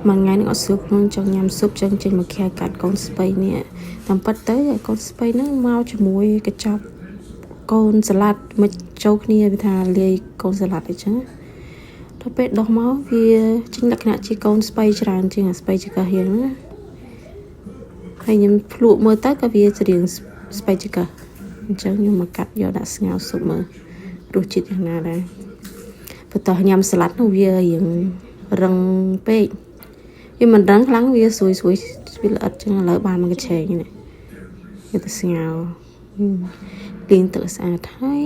មួយថ្ងៃនឹងអត់ស្រួលខ្លួនចង់ញ៉ាំស៊ុបចឹងចេញមកខែកាត់កូនស្ពៃនេះតាមពិតទៅកូនស្ពៃហ្នឹងមកជាមួយកញ្ចប់កូនសាឡាត់មកចូលគ្នាវាថាលាយកូនសាឡាត់អីចឹងដល់ពេលដោះមកវាចេញលក្ខណៈជាកូនស្ពៃច្រើនជាងអាស្ពៃចង្កឹះរៀងណាហើយខ្ញុំភ្លក់មើលទៅក៏វាស្រៀងស្ពៃចង្កឹះអញ្ចឹងខ្ញុំមកកាត់យកដាក់ស្ងោរស៊ុបមើលរសជាតិយ៉ាងណាដែរបន្ទាប់ញ៉ាំសាឡាត់នោះវារៀងរឹងពេកវាមិនរឹងខ្លាំងវាស្រួយស្រួយវាល្អិតចឹងឥឡូវបានមកកញ្ឆេងនេះវាទៅស្ងោរលាងទឹកស្អាតហើយ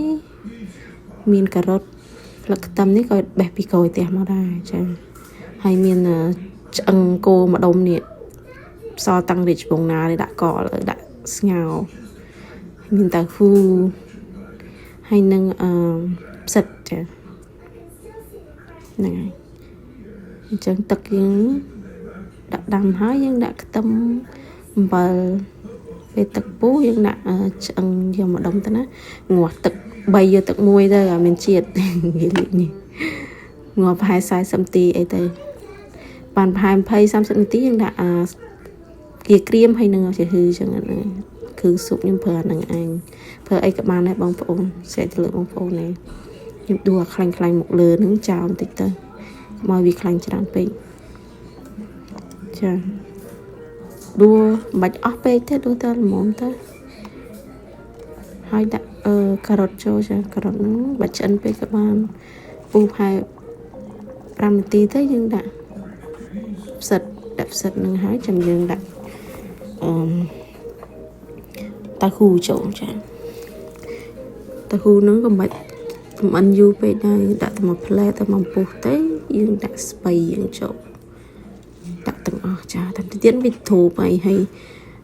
មានការ៉ុតផ្លឹកខ្ទឹមនេះក៏បេះពីក្រោយផ្ទះមកដែរចាហើយមានឆ្អឹងគោម្ដុំនេះសល់តាំងរាជវង្សណានេះដាក់កលើដាក់ស្ងោរមានតៅហ៊ូហើយនឹងអឺផ្សិតចាហ្នឹងហើយអញ្ចឹងទឹកយើងដាក់ដាំហើយយើងដាក់ខ្ទឹមអំបិលពេលទឹកពុះយើងដាក់ឆ្អឹងយកម្ដុំទៅណាងាស់ទឹក3យកទឹកមួយទៅឲ្យមានជាតិនិយាយនេះងាស់ប្រហែល40នាទីអីទៅបានប្រហែល20 30នាទីយើងដាក់អាគៀក្រៀមហើយនឹងជាហឺចឹងហ្នឹងគឺស៊ុបខ្ញុំប្រើអាហ្នឹងឯងប្រើអីក៏បានដែរបងប្អូនស្រែកទៅលើបងប្អូនឯងខ្ញុំដួសអាខ្លាញ់ខ្លាញ់មកលើហ្នឹងចោលបន្តិចទៅកុំឲ្យវាខ្លាញ់ច្រើនពេកចាដួមិនបាច់អស់ពេកទេដួតែល្មមទៅហើយដាក់អឺការ៉ុតចូលចាការ៉ុតហ្នឹងបាច់ឆ្អិនពេកក៏បានពុះប្រហែល5នាទីទៅយើងដាក់ផ្សិតដាក់ផ្សិតហ្នឹងហើយចាំយើងដាក់អឺតៅហ៊ូចូលចាតៅហ៊ូហ្នឹងក៏មិនបាច់ចំអិនយូរពេកដែរដាក់តែមួយផ្លែតែមួយពុះទៅយើងដាក់ស្ពៃយើងចូលដាក់ទាំងអស់ចាតែតិចទៀតវាធូបហើយហើយ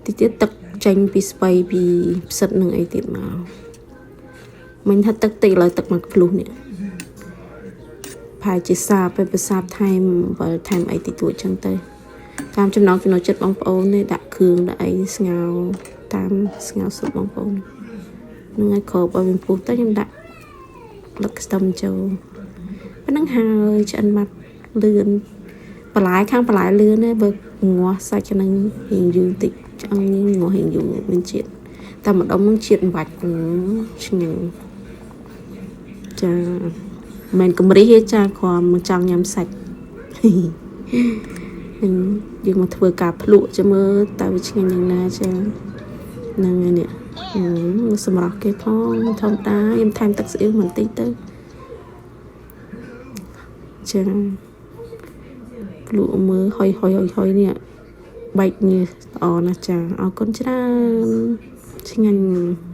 តិចទៀតទឹកចេញពីស្ពៃពីផ្សិតនឹងអីទៀតមកមិញថាទឹកតិចឥឡូវទឹកមកភ្លុះនេះប្រហែលជាសាបពេលប្រសាបថែមអំបិលថែមអីតិចតួចចឹងទៅតាមចំណងចំណូលចិត្តបងប្អូននេះដាក់គ្រឿងដាក់អីស្ងោរតាមស្ងោរស៊ុបបងប្អូននឹងឲ្យគ្របឲ្យវាពុះទៅខ្ញុំដាក់ស្លឹកខ្ទឹមចូលប៉ុណ្្នឹងហើយឆ្អិនបាត់លឿនបន្លែខាងបន្លែលឿនទេបើងាស់សាច់ហ្នឹងរៀងយូរតិចឆ្អឹងងាស់រៀងយូរមានជាតិតែម្ដុំហ្នឹងជាតិមិនបាច់ឆ្ងាញ់ចាមិនកម្រិះទេចាគ្រាន់មកចង់ញ៉ាំសាច់នឹងយើងមកធ្វើការភ្លក់ចាំមើលតើវាឆ្ងាញ់យ៉ាងណាចាហ្នឹងហើយនេះសម្រាប់គេផងធម្មតាខ្ញុំថែមទឹកស្អៀងបន្តិចទៅចាភ្លក់មើលហុយហុយហុយហុយនេះបែកញើសល្អណាស់ចាអរគុណច្រើនឆ្ងាញ់។